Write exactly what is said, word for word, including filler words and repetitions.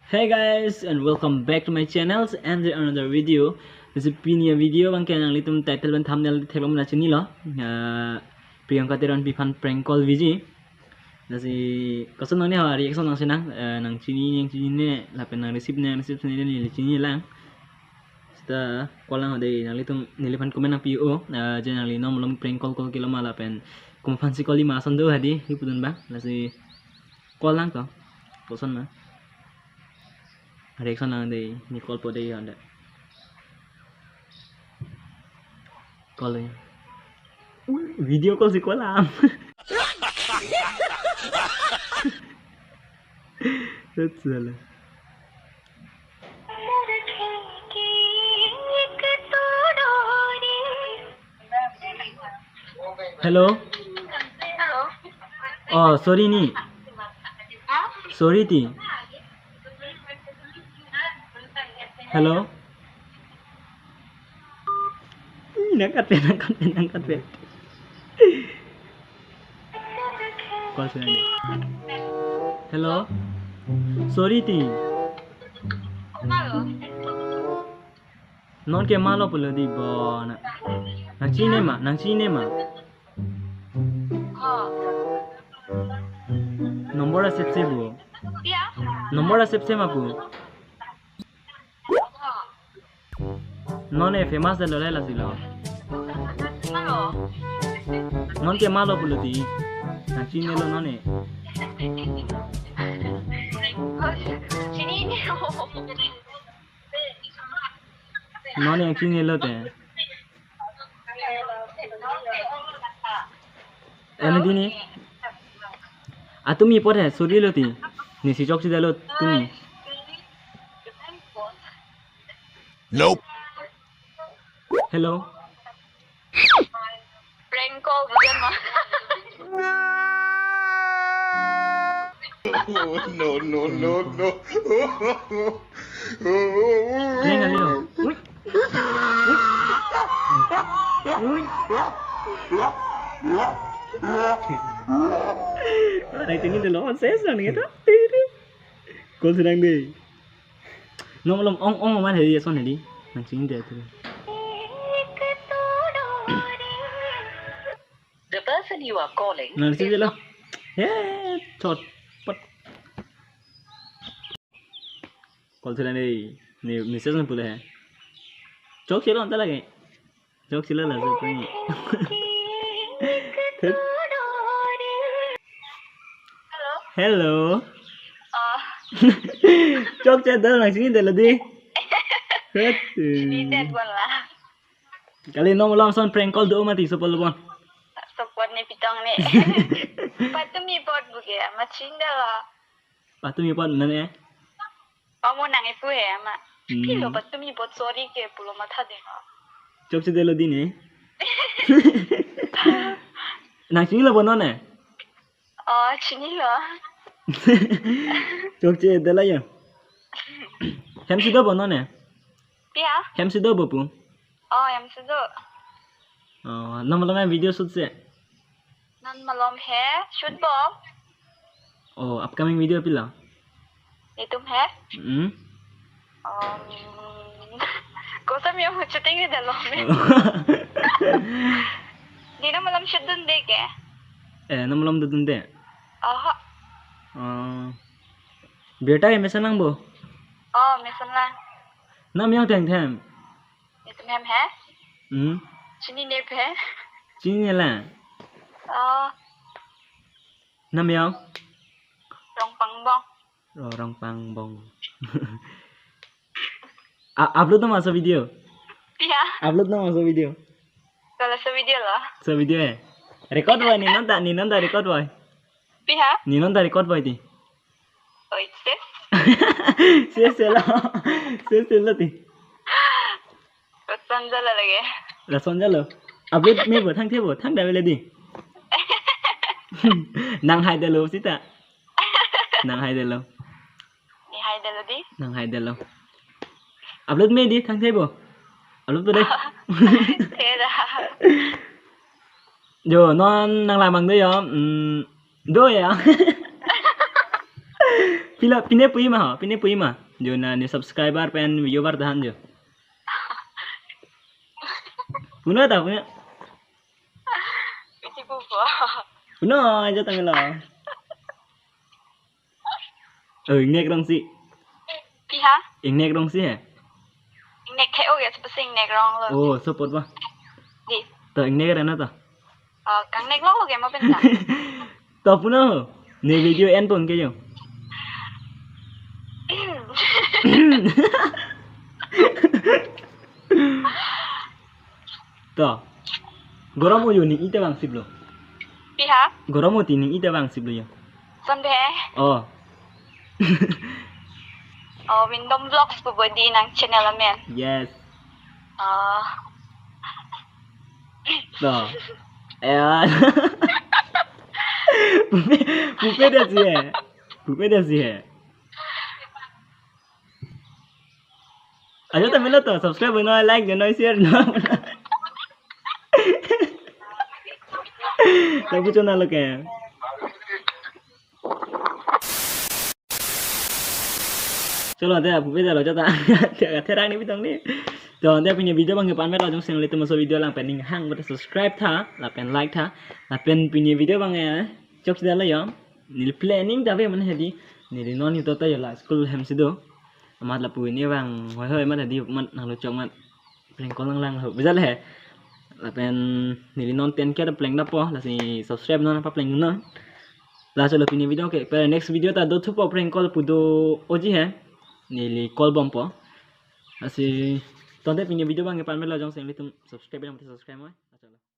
Hey guys, and welcome back to my channels and the another video. Lasi pini a-video abangke nanglitum title pen thumbnail theklong na chinilo. Uh, Priyanka Teronpi aphan prank call biji. Lasi koson nangne ha reaction nang chinine, eh, nang chinine, nang chinine, lapen nang receive ne, nang receive ne, neli chinilang. Seta call lang dei, nanglitum neliphan comment nangpi-o, eh, je nangli non malom prank call call kilo ma lapen komat aphansi call-i ma ason do hadi, hi pudun bang. Lasi call lang to. Koson ma. Reaction lang dei, ne call po dei honda. Call ya. Ui, video call si call am. That's all. Hello. Hello. Oh, sorry ni. Hah? Sorry ti. Hello. Ih, nangkat pe, nangkat pe, nangkat pe. Call si nang. Hello. Sorry ti. Hello. Non ke malo pulo di bona. Nang chini ma, nang chini ma. Oh. Number a save save bo. Ya. Number a save save ma pu. Oh. Non e famous de lo le lasi lo. Malo. Non ke malo pulo di. Nang chinilo non e. Chinine. Non e chinilo te. Eno dini. Atumi apot he, sorry lo ti. Nesi chokche detlo tumi. Nope. Hello. Prank call bukan mah. Oh, no, no, no, no. Prank kali lo. Ui. Ui. Ui. Nang chinine lo, ses nang neta. Call si nang dei. Non malom ong ong man hedi, ason hedi. Nang chinine tu. The person you are calling Nang is chinine lo. He, chot, pot. Call si nang dei. Ne message nang pule he. Chokche lo anta lagi. Chokche lo laso pu ni. Hello. Hello. Oh. Chokche detlo, nang chinine detlo di. Heti. Chinine det bon la. Kali non malom ason prank call do mati, sopor lo bon. Sopor ne pitong ne. Patumi apot buke, ama chinine lo. Patumi apot mane? Amo nang ipu he ama. Hmm. Pilo patumi apot sorry ke pulo matha de. Chokche detlo di ne. Nang chinilo bo non e? Oh, chinilo. Chokche detlo ya. Hem si do bo non e? Pia? Hem si do bo pu. Oh, hem si do. Oh, non malom he video shoot si. Non malom he shoot bo. Oh, upcoming video pilo? Netum he? Hmm. Um, koson ya mo shooting ni dalom he. Oh. Di non malom shoot dunde ke? Eh, non malom dunde. Aha. Oh. Birta ke mesen lang bo? Oh, mesen lang. Nam yang thengthem. Netum hem he? Hmm. Chinine he? Chinine lang. Oh. Nam yang? Rongpangbong. Oh, Rongpangbong. A-, upload nama laso video? Iya. Upload nama laso video? Kalau laso video lo. Laso video e? Record boy, ne non ta, ne non ta record boy. Piha? Ne non ta record boy ti. Oi, ses. Ses lo. Ses lo ti. Lason jalo lake. Lason jalo. Upload me bo, thangthe bo, thangta avelo di. Nang haidetlo seta. Nang haidetlo. Ne haidetlo di. Nang haidetlo. Upload me di, thangthe bo. Upload po dei. Theda. Jo, non nang lang abang do ya. Hmm, do ya. Ila pine pu-i ma ho, pine pu-i ma. Jo neli subscriber pen viewer tahan jo. Puno ta, puno. Isi pupo. Puno, aja tanglo. Oh, ingnek rong si. Pi ha? Ingnek rong si he. Ingnek the oke, seperti ingnek rong lo. Oh, support ba. Di. To ingnek rena to. Oh, kangnek lo oke, mau pinta. To puno. Ne video en pon ke jo. To. Gorom uyo ni ite bang siplo. Pi ha? Gorom uti ni ite bang siplo yo. Sunday. Oh. Oh, Windom Vlogs pu bodi nang channel amen. Yes. Oh. To. Eh. Pupe, pupe dah si he. Pupe dah si he. Ajo tame lo to, subscribe noi, like noi, share noi. Lapu chona lo ke. Cholo, ante pupe ta lo chota. Ante therang ni pitong ni. To, ante pini video bang ke pan met lo, jongsi nanglitum laso video lang pen ning hang bata subscribe tha, lapen like tha. Lapen pini video bang ke chok sida lo yo. Neli planning ta ave mane hedi. Neli non hito ta yo la school hem si do. Amat lapu ini bang hoi hoi mat hedi mat nanglo chok mat. Prank call lang lang ho. Bijal he. Lapen neli non ten K ta pleng dapo, lasi subscribe non apa pleng non. La cholo pini video ke. Pe next video ta do thupo, prank call pu do oji he. Neli call bompo. Lasi to ante pini video bang ke pan met lo, jongsi nanglitum subscribe non, subscribe noi.